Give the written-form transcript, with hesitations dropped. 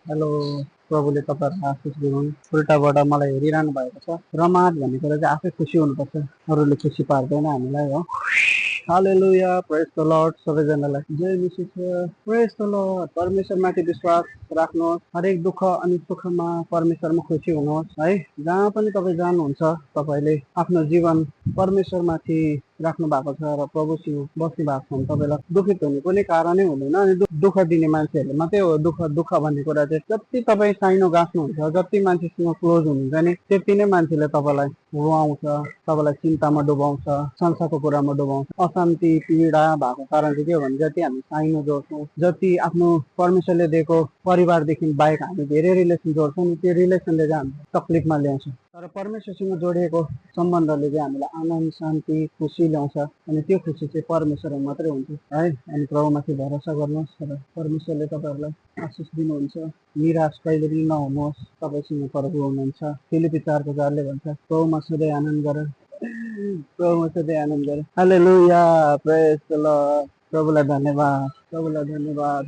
Hello, प्रभुले तपाईँहरूलाई आशिष दिनुहुन्। उल्टाबाट मलाई हेरिरहनु भएको छ। रमात भन्ने कुरा चाहिँ आफै खुसी हुनुपर्छ, अरूले खुसी पार्दैन हामीलाई हो। हालेलुया, प्रेज द लर्ड। सबैजनालाई जय मिसी छ। प्रेज द लर्ड। परमेश्वरमाथि विश्वास राख्नुहोस्। हरेक दुःख अनि सुखमा परमेश्वरमा खुसी हुनुहोस् है। जहाँ पनि तपाईँ जानुहुन्छ, तपाईँले आफ्नो जीवन परमेश्वरमाथि राख्नु भएको छ र प्रभुसँग बस्नु भएको छ भने तपाईँलाई दुखित हुने कुनै कारणै हुँदैन। अनि दुःख दिने मान्छेहरूले मात्रै हो दुःख दुःख भन्ने कुरा चाहिँ। जति तपाईँ साइनो गाँच्नुहुन्छ, जति मान्छेसँग क्लोज हुनुहुन्छ नि, त्यति नै मान्छेले तपाईँलाई रुवाउँछ, तपाईँलाई चिन्तामा डुबाउँछ, संसारको कुरामा डुबाउँछ। अशान्ति पीडा भएको कारण चाहिँ के हो भने जति हामी साइनो जोड्छौँ, जति आफ्नो परमेश्वरले दिएको परिवारदेखि बाहेक हामी धेरै रिलेसन जोड्छौँ नि, त्यो रिलेसनले चाहिँ हामी तक्लिफमा ल्याउँछ। तर परमेश्वरसँग जोडिएको सम्बन्धले चाहिँ हामीलाई आनन्द, शान्ति, खुसी ल्याउँछ। अनि त्यो खुसी चाहिँ परमेश्वरमा मात्रै हुन्छ है। अनि प्रभुमाथि भरोसा गर्नुहोस् र परमेश्वरले तपाईँहरूलाई आशिष दिनुहुन्छ। निराश कहिले पनि नहुनुहोस्, तपाईँसँग प्रभु हुनुहुन्छ। फिलिपी 4:4ले भन्छ, प्रभुमा सधैँ आनन्द गर, प्रभुमा सधैँ आनन्द गर। हालेलुया, प्रेज द लर्ड। प्रभुलाई धन्यवाद, प्रभुलाई धन्यवाद।